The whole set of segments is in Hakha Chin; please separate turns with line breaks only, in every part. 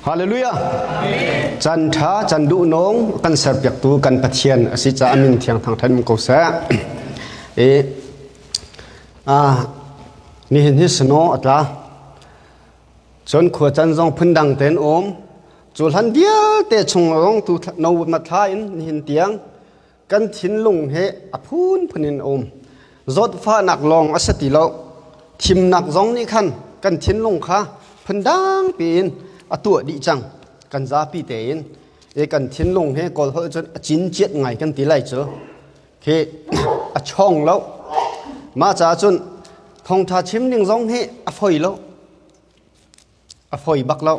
Hallelujah. Chan tha chan duh nong kan serpiaktu kan Pathian a si caah min thiang thang than ko seh. E ah nihin hi snow a tla. Cun khua chan zong phundang tein um. Cu hlan vialte chung zong tu no ma thla in nihin tiang kan thinlung he a phunphun in a um. Zawtfahnak lawng a si ti lo. Thimnak zong nih khan kan thinlung kha phundang piin a tuah dih cang. Kan zapi tein e kan thinlung he kawl holh cun a cinciat ngai kan ti lai cu. Khi a chong lo. Mah caah cun thawngtha chim ding zong hi a foi lo. A foi bak lo.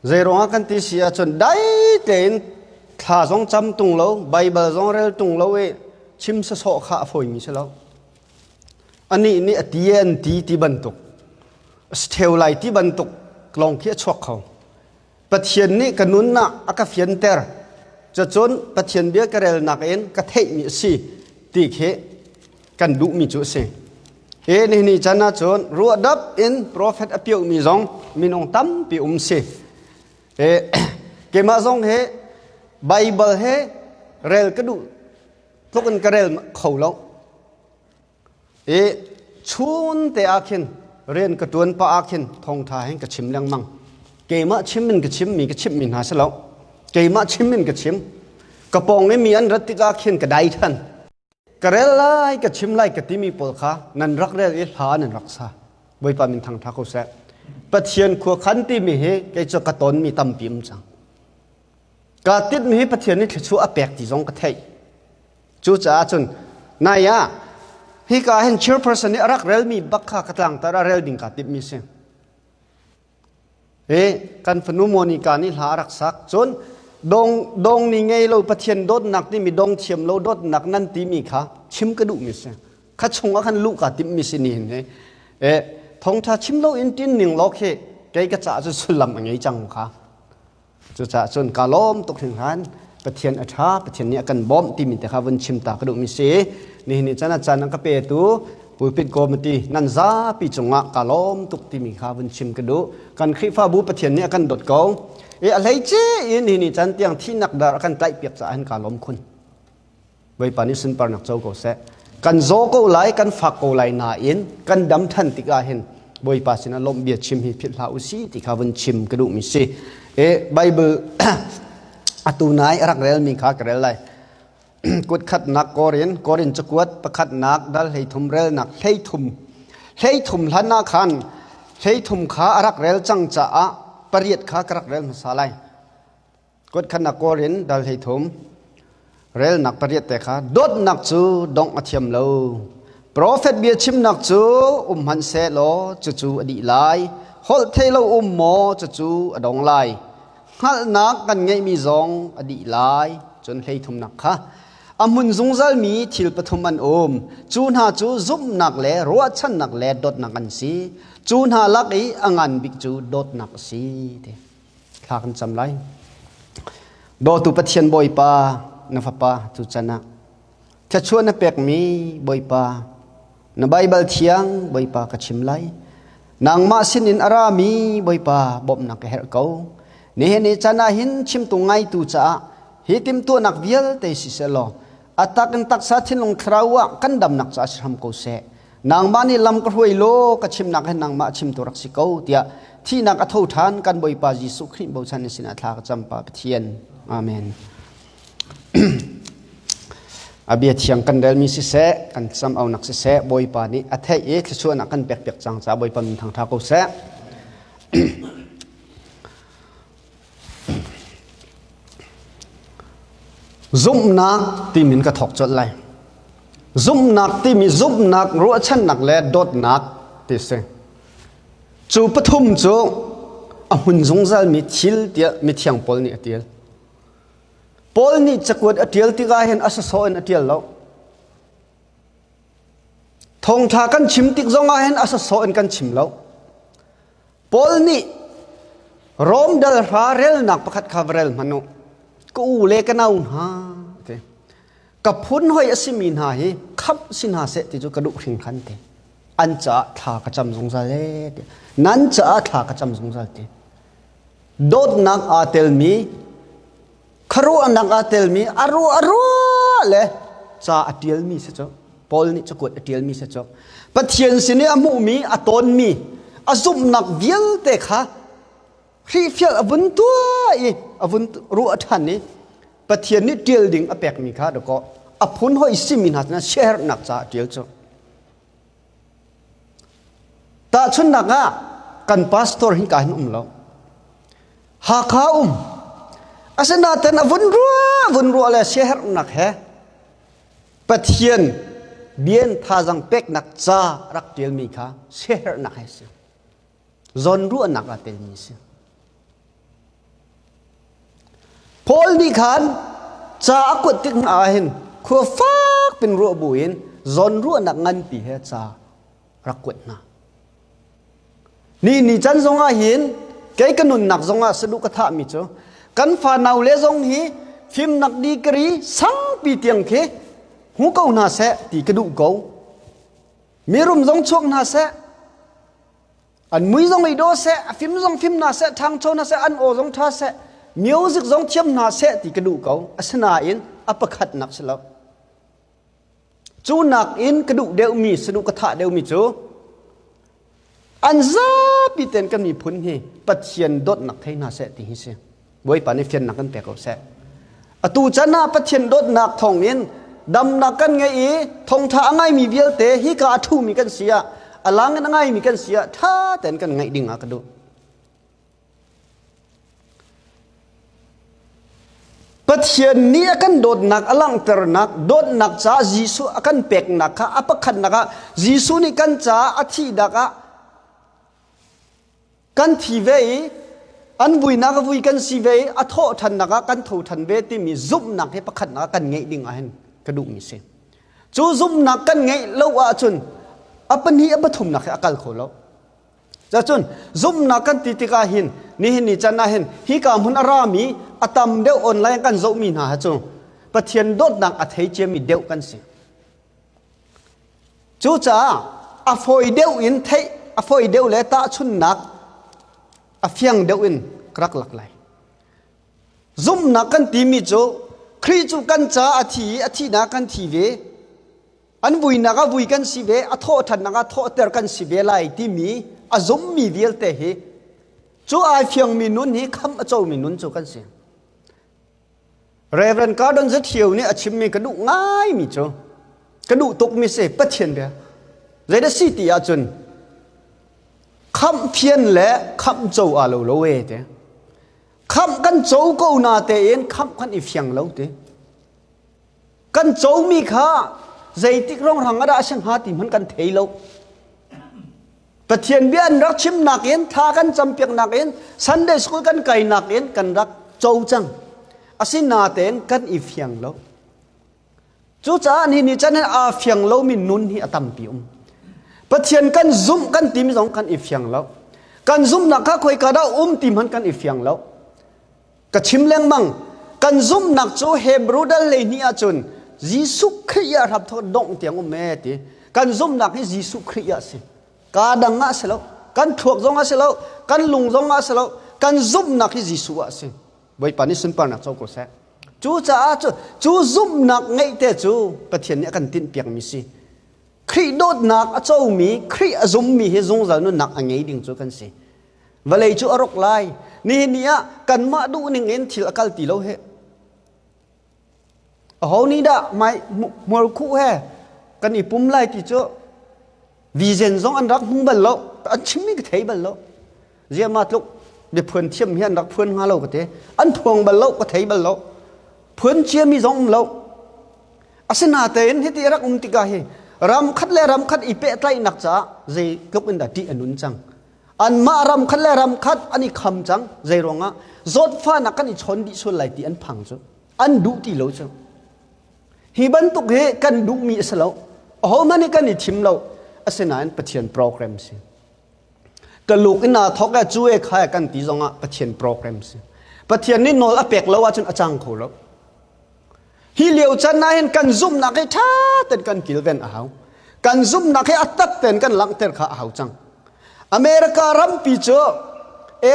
Zeiruangah kan ti si ahcun dai tein thla zong cam tung lo, Baibal zong rel tung lo i chim sasawh kha a fawimi si lo. Anih nih a ti an ti ti bantuk, a si theu lai ti bantuk lawng khi a chuak kho. Pathian nih ka nunnak a ka fianter. Cucun Pathian bia ka relnak in ka theihmi a si ti khi kan duhmi cu a si. Hi ni ni chan ahcun ruahdap in profet a piohmi zong minung tampi um si. E, keimah zong hi Bible he rel ka duh tluk in ka rel kho lo. I chun te ah khin rian ka ṭuan pah ah khin thawngṭha hin ka chim lengmang. Keimah chim in ka chimmi ka chimhmi hna si lo. Keimah chim in ka chim. Ka pawng i mi an rat tikah khin ka dai ṭhan. Ka rel lai, ka chim lai ka timi pawl kha nan rak rel i hla nan rak sa. Bawipa min thangṭha ko seh. Pathian khuakhan timi hi kei cu ka tonmi tampi um cang. Ka tinhmi hi Pathian nih thluachuah a pek ti zong ka theih. Cucaah cun nai ah hika hin chairperson nih a rak relmi bak kha ka tlangtar ah rel ding kaa timhmi si. Hi kan fanu Monica nih hla a rak sak. Cun dong dong ni ngei lo Pathian dawtnak timi dong thiam lo dawtnak nan timi kha chim ka duhmi si. Kha chung ah khan luh kaa timhmi si ni hin hi. E thongtha chim lo in tin ning lo khi kei ka caah cu sullam a ngei cang kha. Cucaah cun ka lawm tuk hringhran. Pathian a ṭha, Pathian nih a kan bawmh timi te kha vun chim ta ka duhmi si. Nihin ni caan ah caan an ka petu pulpit committee nan zapi cungah ka lawm tuk timi kha vun chim ka duh. Kan Khrihfabu Pathian nih a kan dawt ko. I a hleice in nihin ni caan tiang thihnak dar a kan tlaihpiak caah hin ka lawm khun. Bawipa nih sunparnak co ko seh. Kan zaw ko lai, kan fak ko lai nain kan dam than tikah hin Bawipa sinah lawmh bia chim hi philh hlah usih ti kha vun chim ka duhmi si. E Bible atu nai a rak relmi kha ka rel lai. Kut khatnak Korin, Korin cakuat pakhatnak dal 13 relnak 13. 13 hlan ah khan 13 kha a rak rel cang caah pariat kha ka rak rel hmasa lai. Kuatkhatnak kawl in dal 13 relnak pariat te kha dawtnak cu dongh a thiam lo. Profet bia chimnak cu um hmanh seh law cucu a dih lai. Holh thei lo um maw cucu a dong lai. Hngalhnak kan ngeihmi zong a dih lai. Cun hleithumnak kha a hmun zungzalmi thil pathum an um. Cu hna cu zumhnak le ruahchannak le dawtnak an si. Cu hna lak i a ngan bik cu dawtnak a si. Ti. Thla kan cam lai. Dawtu Pathian Bawipa, na Fapa tu can ah thluachuah na pekmi Bawipa, na Baibal thiang Bawipa ka chim lai. Nangmah sinin a rami Bawipa bawmhnak ka herh ko. Nihin ni can ah hin chimtu ngaitu caah hi timhtuahnak vialte siseh law a tak in taksa thinlung thlarau ah kan damnak caah si hram ko seh. Nangmah nih lam ka hruai law ka chimnak hin nangmah chimtu rak si ko tiah thihnak a tho ṭhan kan Bawipa Jesuh Khrih bochan in sinah thla ka cam pa Pathian. Amen. A bia thiang kan relmi siseh, kan cam aunak siseh, Bawipa nih a theih i thluachuahnak kan pek piak cang caah Bawipa min thangṭha ko seh. Zumhnak timi in ka thawk colh lai. Zumhnak timi zumhnak, ruahchannak le dawtnak ti si. Cu pathum cu a hmun zungzalmi thil tiah mithiang Paul nih a tial. Paul nih cakuat a tial tikah hin a sawsawh in a tial lo. Thawngtha kan chim tik zongah hin a sawsawh in kan chim lo. Paul nih Rom dal hra relnak pakhat kha va rel hmanh u. Ka u le ka nau hna ti. Ka phun hoi a simi hna hi khamh si hna seh ti cu ka duh hringhran ti. An caah thla ka cam zungzal e ti. Nan caah thla ka cam zungzal ti. Dawtnak aa telmi, khuaruahnak aa telmi, a ruah a ruah le ca a ṭialmi si cu. Paul nih cakuat a ṭialmi si cu. Pathian sin i a hmuhmi, a tawnmi, a zumhnak vialte kha hrihfial a vun tuah i a vun ruah ṭhan i Pathian nih ṭial ding a pekmi kha dakaw a phun hoi simi hna sinah siaherhnak caah a ṭial cu. Tahchunhnak ah kan pastor hinka hin um lo. Hakha um. Asinain a vun ruah vun ruah le siaherhnak he Pathian bian thazang peknak ca rak ṭialmi kha siaherhnak he si. Zawnruahnak aa telmi si. Paul nih khan ca a kuat tik hna ah hin khua fak pin ruah buin zawnruahnak nganpi he ca rak kuat hna. Ni ni can zong ah hin kei ka nunnak zong ah saduh ka thahmi cu kan fanau le zong hi fimnak degree sangpi tiang khi hmu ko hna seh ti ka duh ko. Mirum zong chuak hna seh An mui zong i daw seh, a fim zong fim hna seh, ṭhangcho hna seh, an aw zong ṭha seh, music zong thiam hna seh ti ka duh ko. Asinain a pakhatnak si lo. Cu nakin ka duh deuhmi, saduh ka thah deuhmi cu an zapi ten kan miphun hi Pathian dawtnak thei hna seh ti hi si. Bawipa nih fiannak kan pe ko seh. Atu chan ah Pathian dawtnak thawngin damnak kan ngei i thawngṭha a ngaimi vialte hika a ṭhumi kan si ah a lang in a ngaimi kan si ah ṭha tein kan ngaih ding ah ka duh. Pathian nih a kan dawtnak a langhternak dawtnak caah Jesuh a kan peknak kha a pakhatnak ah Jesuh nih kan caah a thihnak ah Kan thi ve i an vuinak a vui kan si ve i a thawh ṭhannak ah kan tho ṭhan ve timi zumhnak hi pakhatnak ah kan ngeih ding ah hin ka duhmi si. Cu zumhnak kan ngeih lo ahcun a pahnih a pathumnak hi a kal kho lo. Cacun zumhnak kan ti tikah hin nihin ni can ah hin hika hmun a rami a tam deuh online kan zohmi hna ha cu Pathian dawtnak a thei ciami deuh kan si. Cucaah a fawi deuh in theih, a fawi deuh le tahchunhnak a fiang deuh in ka rak lak lai. Zumhnak kan timi cu Khrih cu kan caah a thi i a thihnak kan thi ve, an vuinak ah vui kan si ve, a thawhṭhannak ah thawhter kan si ve lai timi a zummi vialte hi cu ai fiangmi nun hi khamh a comi nun cu kan si. Reverend Gordon Zathio nih a chimmi ka duh ngaimi cu ka duh tukmi si Pathian bia zeidah si ti ahcun khamh phian le khamh co aa lo lo e te khamh kan co ko na tein khamh kan i fiang lo te kan comi kha zeitik rongrang ah dah a si hnga ti hmanh kan thei lo Pathian bia an rak chimnak in thla kan campiaknak in Sunday school kan kainak in kan rak co cang. Asinain kan i fiang lo. Cucaah ni ni chan hin aa fiang lomi nun hi a tampi um. Pathian kan zumh kan timi zong kan i fiang lo. Kan zumhnak kha khoika dah um ti hmanh kan i fiang lo. Ka chim lengmang kan zumhnak cu Hebrew dal 12 ahcun Jesuh Khrih ah hram thawk dongh tiang um e ti. Kan zumhnak hi Jesuh Khrih ah si. Ka dang ah si lo. Kan thluak zong ah si lo. Kan lung zong ah si lo. Kan zumhnak hi Jesuh ah si. Bawipa nih sunparnak co ko seh. Cucaah cu cu zumhnak ngeih te cu Pathian nih a kan tinhpiakmi si. Khrih dawtnak a comi, Khrih a zummi hi zungzal nunnak a ngei ding cu kan si. Vawlei cu a rawk lai. Nihin ni ah kanmah duh ning in thil a kal ti lo he. Aho nih dah mai hmurkhuh he kan i pum lai ti cu vision zong an rak hmu bal lo. An chimmi ka thei bal lo. Ziama tluk biaphuan thiam hi an rak phuan hnga lo ka ti. An phuang bal lo, ka thei bal lo. Phuan ciami zong um lo. Asinain hiti rak um tikah hi ram khat le ram khat i pehtlaihnak caah zeitluk in dah ṭih a nun cang. Anmah ram khat le ram khat an i kham cang. Zei ruangah zawtfahnak kan i chawn dih sual lai ti an phang cu. An duh ti lo cu. Hi bantuk hi kan duhmi a si lo. Ahohmanh hi kan i thim lo. Asinain Pathian program si. Ka luk in aa thawk e cu e kha e kan ti zongah Pathian program si. Pathian nih nawl a pek lo ahcun a cang kho lo. Hi lio chan ah hin kan zumhnak hi ṭha tein kan kilven a hau. Kan zumhnak hi a tak tein kan langhter kha a hau cang. America rampi cu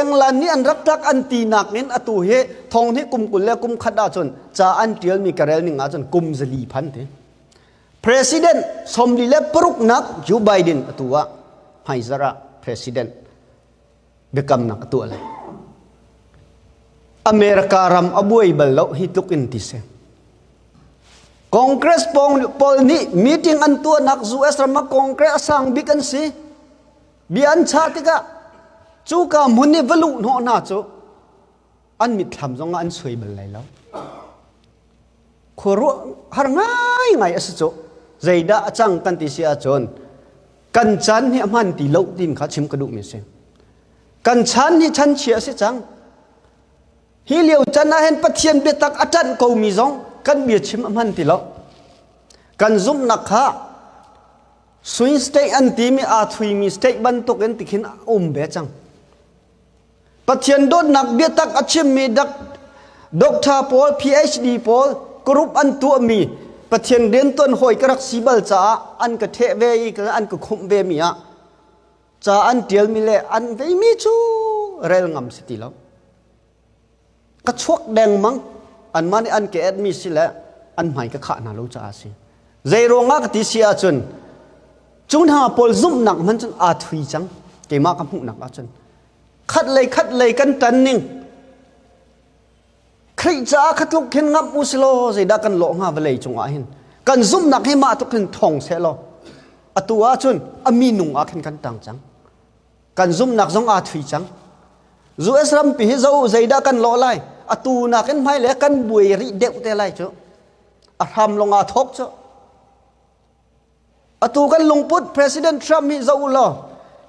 England nih an rak tlak an ti nak in atu hi thong hi kum 20 le kum khat ahcun ca an ṭialmi ka rel ning ahcun kum 400 phan ti. President 46 nak Joe Biden atu ah hmaizarh ah president biakamnak a tuah lai. America ram a buai bal lo hi tluk in ti si. Congress pawl nih meeting an tuahnak US ram ah Congress a sang bik an si. Bia an chah tikah cuka hmun i va luh hnawh hna cu an mitthlam zong ah an suai bal lai lo. Khuaruah har ngaingai a si cu. Zeidah a cang kan ti si ahcun kan chan hi a hman ti lo tin kha chim ka duhmi a si. Kan chan hi chan chia a si cang. Hi lio chan ah hin Pathian biatak a ṭanh komi zong kan bia chim a hman ti lo. Kan zumhnak kha swing state an timi aa thuimi state bantukin tikhin a um ve cang. Pathian dawtnak biatak a chimmi doctor pawl, PhD pawl, group an tuahmi Pathian riantuan hawi ka rak si bal caah an ka theh ve i an ka khumh ve mi ah ca an ṭialmi le an veimi cu rel ngam si ti lo. Ka chuak dengmang anmah nih an ka etmi si le an hmai ka khah hna lo caah a si. Zei ruangah ka ti si ahcun cu hna pawl zumhnak hmanh cun aa thui cang keimah ka hmuhnak ahcun khat lei khat lei kan tan ning Khrih caah kha tluk khin ngamh u silaw zeidah kan lawh hnga vawlei cungah hin kan zumhnak hi mah tluk hin thong seh law atu ahcun a minung ah khin kan tang cang kan zumhnak zong aa thui cang US rampi hi zo zeidah kan lawh lai atu nakin hmai le kan buai rih deuh te lai cu a hram lawng aa thawk cu Atu kan lungput President Trump hi zoh u law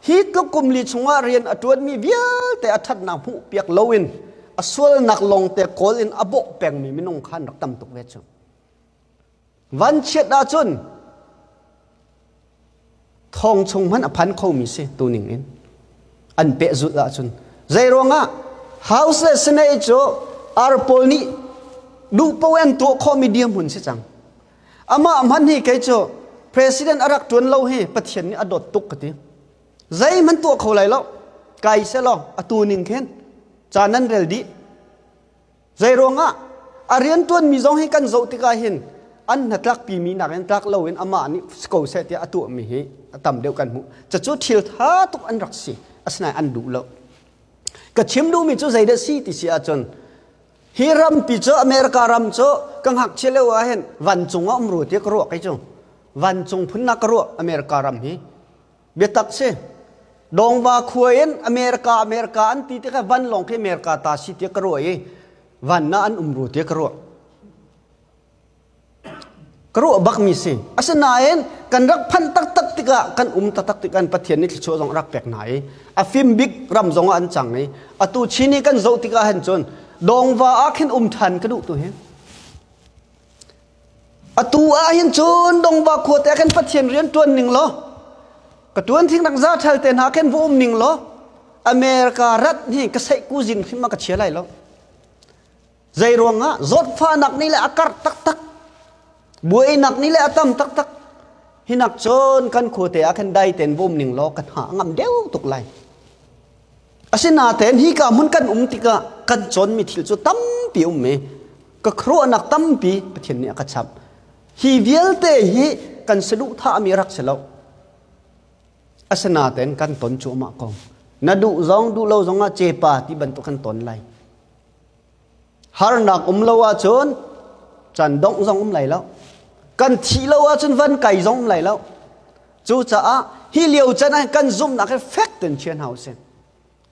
hi tluk kum li chungah rian a ṭuanmi vialte a ṭhatnak hmuh piak loin a sualnak lawngte kawl in a bawh pengmi minung kha an rak tam tuk ve cu. Vanchiat ahcun thong chung hmanh a phan khomi si tuning in an pehzulh ahcun zei ruangah House le Senate cu ar pawl nih duh paoh an tuah khawhmi dirhmun si cang. Amah hmanh hi kei cu president a rak ṭuan lo hi Pathian nih a dawt tuk ka ti. Zeihmanh tuah kho lai lo. Kai selaw atu ning khin ca nan rel dih. Zei ruangah a rian ṭuanmi zong hi kan zoh tikah hin an hnatlakpi mi nakin tlak loin amah nih si ko seh tiah a tuahmi hi a tam deuh kan hmuh. Cucu thil ṭha tuk an rak si. Asinain an duh lo. Ka chim duhmi cu zeidah si ti si ahcun Hi rampi cu America ram cu ka ngakchia lio ah hin vancung ah um ru ti ka ruah kei cu. Vancung phun na ka ruah America ram hi. Biatak si. Dongva khua in America America an ti tikah van lawng khi America ta si ti ka ruah i van na an um ru ti ka ruah. Ka ruah bakmi si. Asinain kan rak phanh taktak tikah kan um taktak tikah Pathian nih thluachuah zong a rak pek hna i a fim bik ram zong ah an cang i atu chin i kan zoh tikah hin cun dongva ah khin um ṭhan ka duh tu hi. Atu ah hin cun dongva khua te ah khin Pathian rian ṭuan ning law ka ṭuan thing rak za ṭhal te hna khin va um ning law America rat hi ka seih ku zing hrim ah ka chia lai lo. Zei ruangah zawtfahnak nih le a karh taktak, buainak nih le a tam taktak. Hinak cun kan khuate ah khan dai tein va um ning law kan ha a ngam deuh tuk lai. Asinain hika hmun kan um tikah kan cawnmi thil cu tampi um i ka khuaruahnak tampi Pathian nih a ka chap. Hi vialte hi kan saduhthahmi rak si lo. Asinain kan ton cuahmah ko. Na duh zong duh lo zongah cepa ti bantuk kan ton lai. Harnak um lo ahcun caan dongh zong um lai lo. Kan thih lo ahcun van kai zong um lai lo. Cucaah hi lio can ah kan zumhnak hi fek ten chia hna usih.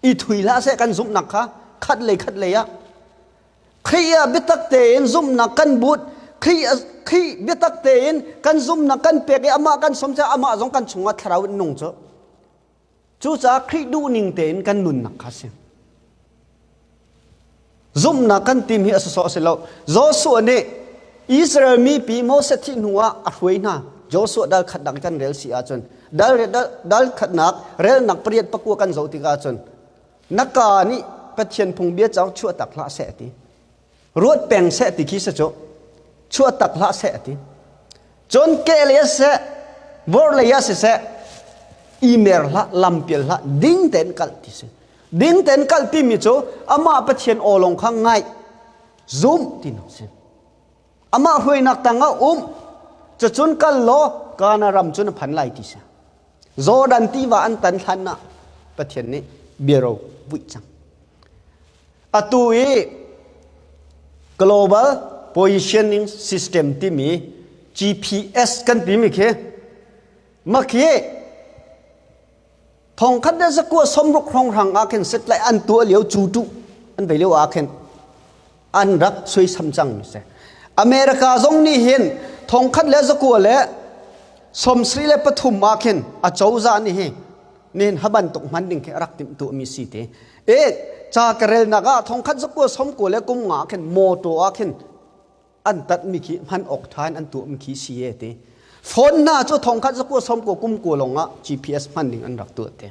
I thui hlah seh kan zumhnak kha khat lei khat lei ah. Khrih ah biatak tein zumhnak kan but Khrih Khrih biatak tein kan zumhnak kan pek i amah kan som caah amah zong kan chungah thlarau in nung cu. Cucaah Khrih duhning tein kan nunnak kha a si. Zumhnak kan tim hi a sawsawh a si lo. Joshua nih Israel mipi Moses thih hnu ah a hruai hna. Joshua dal khat dang kan rel si ahcun dal, dal, dal khatnak relnak pariat pakua kan zoh tikah cun na ka nih Pathian phungbia cauk chuah tak hlah seh ti. Ruat peng seh ti khi si cu. Chuah tak hlah seh ti. Cun ke lei ah siseh, vor lei ah siseh, i mer hlah, lampial hlah, ding tein kal ti si. Ding tein kal timi cu amah Pathian aw lawng kha ngaih, zumh tinak si. Amah hruainak tangah um, cucun kal law Kana ram cu na phan lai ti si. Jordan tiva an tan hlan ah Pathian nih biaro vuih cang. Atu i Global Positioning System timi GPS kan timi khi makhi thongkhat le zakua somruk hrawnghrang ah khin satellite an tuah lio cu tu an vei lio ah khin an rak suaisam cang mi si. America zong nih hin thongkhat le zakua le 73 ah khin a cozah nih hi nihin habantuk hman ding khi rak timh tuah mi si te. E ca ka relnak ah thongkhat zakua somkua le kum nga khin motor ah khin an tat mi khi hman awk tha in an tuah mi khi si e ti. Phone hna cu thongkhat zakua somkua kum kua lawng ah GPS hman ding an rak tuah te.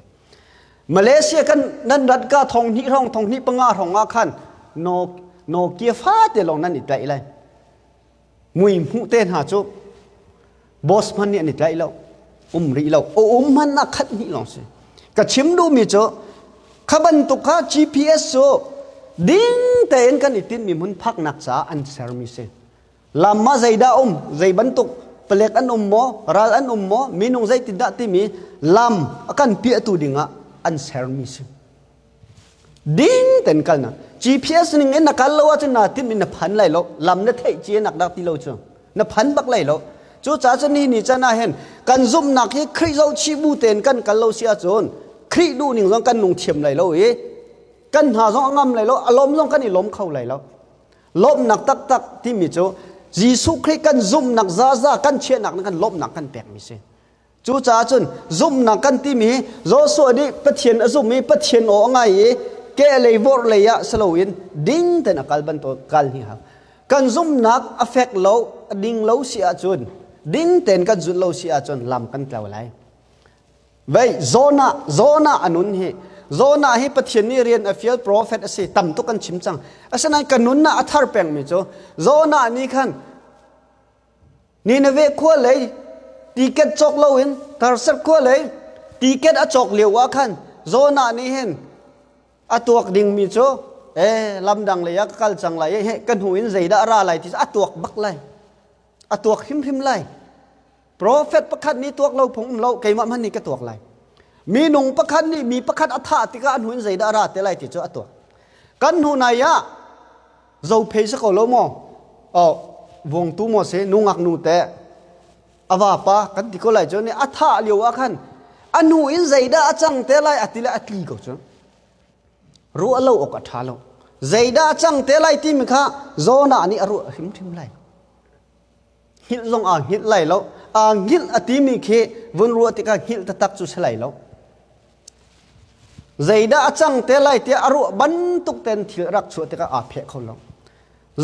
Malaysia kan nan rat ka thong hnih hrawng thong hnih panga hrawng ah khan no Nokia fa te lawng nan i tlaih lai. Mui hmuh te hna cu boss hman nih an i tlaih lo um rih lo o um hman ah khat hnih lawng si ka chim duhmi cu kha bantuk kha GPS cu ding tein kan i tinhmi hmun phaknak caah an sermi si lam ah zeidah um zei bantuk palek an um maw ral an um maw minung zeitindah timi lam a kan piahtu dingah an sermi si Ding ten kal na. GPS ning in na kal lo ahcun na timh in na phan lai lo. Lam na theih ci nak dak ti lo cu. Na phan bak lai lo. Cu ca cu ni ni chan ah hin kan zumhnak hi Khrih zohchih bu tein kan kal lo si ahcun Khrih duh ning zong kan nung thiam lai lo i kan hna zong a ngam lai lo, a lawm zong kan i lawm kho lai lo. Lawmhnak taktak timi cu Jesuh Khrih kan zumhnak zaza kan chiahnak na kan lawmhnak kan pekmi si. Cucaah cun zumhnak kan timi hi Joshua nih Pathian a zumh i Pathian aw a ngai i kehlei vorhlei ah si loin ding tein a kal bantuk kal hi hau. Kan zumhnak a fek lo, a ding lo si ahcun, ding tein kan zulh lo si ahcun lam kan tlau lai. Vei Jonah, Jonah a nun hi Jonah hi Pathian nih rian a fial prophet a si tam tuk kan chim cang. Asinain ka nunnak a thar pengmi cu Jonah nih khan Nineveh khua lei tiket cawk loin Tarsus khua lei tiket a cawk lio ah khan Jonah nih hin a tuak dingmi cu e lamdang lei ah ka kal cang lai he ka hnu in zeidah a ra lai ti a tuak bak lai a tuak hrimhrim lai prophet pakhat nih tuak lo phung um lo keimah hmanh nih ka tuak lai minung pakhat nih mi pakhat a thah tikah a hnu in zeidah a ra te lai ti cu a tuak kan hnu nai ah Zophei si ko lo maw? Oh, vuangtu maw si nungak nu te a vapa kan ti ko lai cu nih a thah lio ah khan a nu in zeidah a cang te lai a ti le a tli ko cu. Ruah lo awk a ṭha lo. Zeidah a cang te lai timi kha Jonah nih a ruah hrimhrim lai. Hngilh zong aa hngilh lai lo. Aa hngilh a timi khi vun ruah tikah hngilh taktak cu si lai lo. Zeidah a cang te lai tiah a ruah bantuk ten thil rak chuah tikah aa pheh kho lo.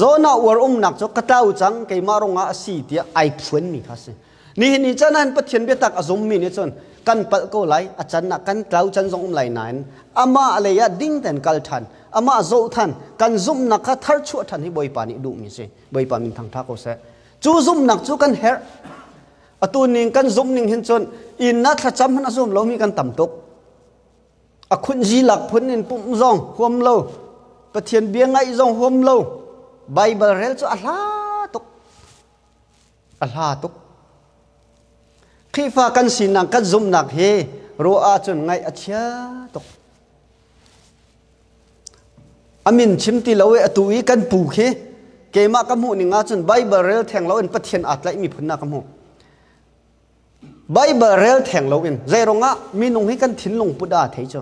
Jonah uar umnak cu ka tlau cang keimah rungah a si tiah ai phuanmi kha si. Nihin ni chan ah Pathian biatak a zummi nih cun kan palh ko lai a can ah kan tlau can zong um lai nain amah lei ah ding ten kal than amah zoh than kan zumhnak kha thar chuah than hi Bawipa nih duhmi si. Bawipa min thangtha ko seh. Cu zumhnak cu kan herh. Atu ning kan zumh ning hin cun inn na thlacam hmanh a zum lomi kan tam tuk. A khunzi lak phun in pumh zong huam lo. Pathian bia ngaih zong huam lo. Bible rel cu a hla tuk. A hla tuk. Khrihfa kan sinak kan zumhnak hi ruah ahcun ngaih a chia tuk. A min chim ti lo i atu i kan pu khi keimah ka hmuh ning ahcun Bible rel theng loin Pathian aa tlaihmi phun ah ka hmuh. Bible rel theng loin zeirong ah minung hi kan thinlung put aa thei cu.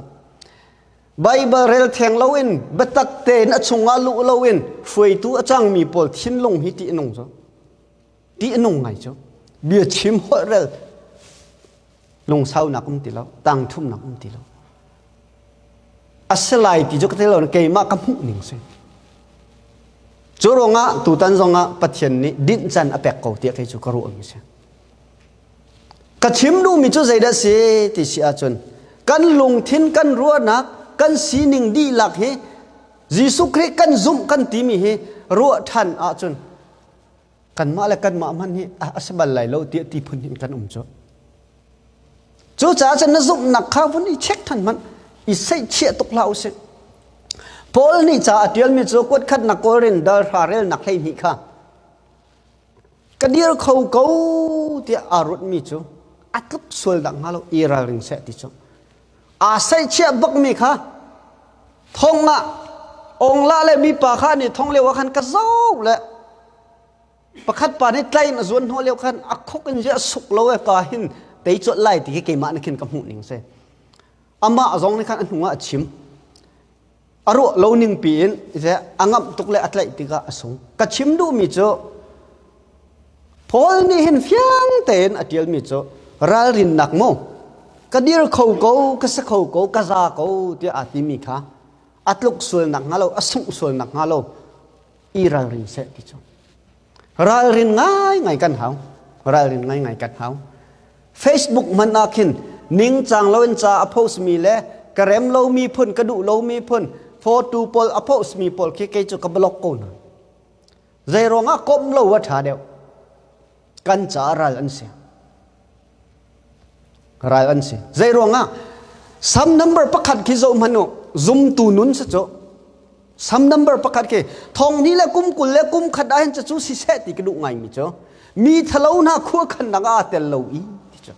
Bible rel theng loin biatak tein a chungah luh loin hruaitu a cangmi pawl thinlung hi tih a nung cu. Tih a nung ngai cu. Bia chim holh rel lungsaunak um ti lo, tangthumnak um ti lo. A si lai ti cu ka thei lo keimah ka hmuh ning si. Cu ruangah tutan zongah Pathian nih dinh can a pek ko tiah kei cu ka ruah mi si. Ka chim duhmi cu zeidah si ti si ahcun kan lungthin kan ruahnak kan sining dihlak hi Jesuh Khrih kan zumh kan timi hi ruah ṭhan ahcun kanmah le kanmah hmanh hi a si bal lai lo tiah ti phun in kan um cu. Cucaah cun na zumhnak kha vun i check than hmanh. I seihchiah tuk hlah usih. Paul nih ca a ṭialmi cu kuat khatnak Korin dal hra relnak 12 kha ka dir kho ko tiah aa ruatmi cu a tluk sual dah hnga lo i ralring seh ti cu aa seihchiah bakmi kha thong ah ongla le mipa kha nih thong lio ah khan ka zoh le pakhat pa nih tlai in a zuan hnawh lio khan a khuk in a suk lo e ka hin tei colh lai ti khi keimah nih khin ka hmuh ning si. Amah zong nih khan a hnu ah a chim. A ruah lo ning piin a ngamh tuk le a tlaih tikah a sung. Ka chim duhmi cu Paul nih hin fiang tein a ṭialmi cu ralrinnak mu ka dir kho ko, ka si kho ko, ka za ko tiah aa timi kha a tluk sual nakhnga lo, a sungh sual nakhnga lo i ralring seh ti cu. Ralrin ngaingai kan hau. Ralrin ngaingai kan hau. Facebook hmanh ah khin ningcang loin ca a post mi le ka rem lomi phun, ka duh lomi phun photo pawl a post mi pawl khi kei cu ka block ko hna. Zei ruangah komh lo a ṭha deuh. Kan caah ral an si. Ral an si. Zei ruangah Sam number 1 khi zoh hmanh u. Zumtu nun si cu. Sam number 1 khi thong hnih le kum 20 le kum khat ah hin cu siseh ti ka duh ngaimi cu mi thalo hna khua khan aa tel lo i ti cu.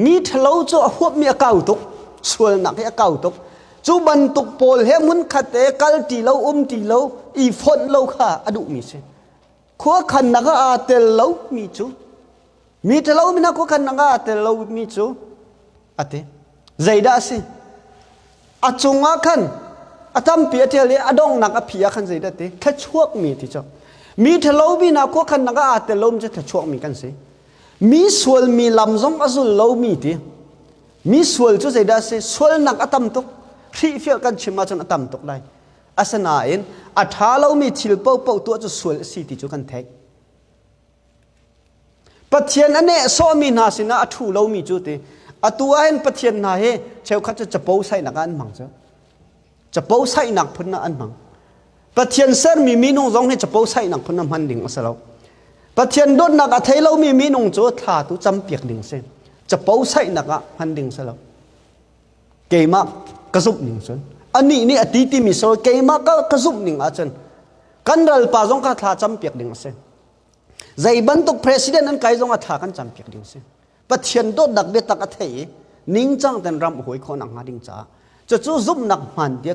Mi ṭhalo cu a huapmi a kau tuk, sualnak hi a kau tuk. Cu bantuk pawl he hmunkhat te kal ṭi lo, um ṭi lo, i fonh lo kha a duhmi si. Khuakhannak ah aa tel lomi cu mi ṭhalo mi hna khuakhannak ah aa tel lomi cu a ti. Zeidah a si? A cungah khan a tampi a ṭial i a donghnak a phi ah khan zeidah ti? Thluachuakmi ti cu. Mi ṭhalo mi hna khuakhannak ah aa tel lomi cu thluachuakmi kan si. Mi sual mi lam zong a zul lomi ti. Mi sual cu zeidah a si? Sualnak a tam tuk. Hrihfiah kan chim ahcun a tam tuk lai. Asinain a ṭha lomi thil paohpaoh tuah cu sual a si ti cu kan theih. Pathian a nehsawhmi hna sinah a ṭhu lomi cu ti. Atu ahhin Pathian hna hi cheukhat cu capo saihnak ah an hmang cu. Capo saihnak phun ah an hmang. Pathian sermi minung zong hi capo saihnak phun ah hman ding a si lo. Pathian dawtnak a thei lomi minung cu thla tu campiak ding a si. Capo saihnak ah hman ding a si lo. Keimah ka zumh ning cun anih nih a ti timi so keimah ka zumh ning ahcun kan ralpa zong kha thla campiak ding a si. Zei bantuk president an kai zong ah thla kan campiak ding a si. Pathian dawtnak biatak a thei i ningcang ten ram a hawi khawh nakhnga ding caah cucu zumhnak hmaan tiah.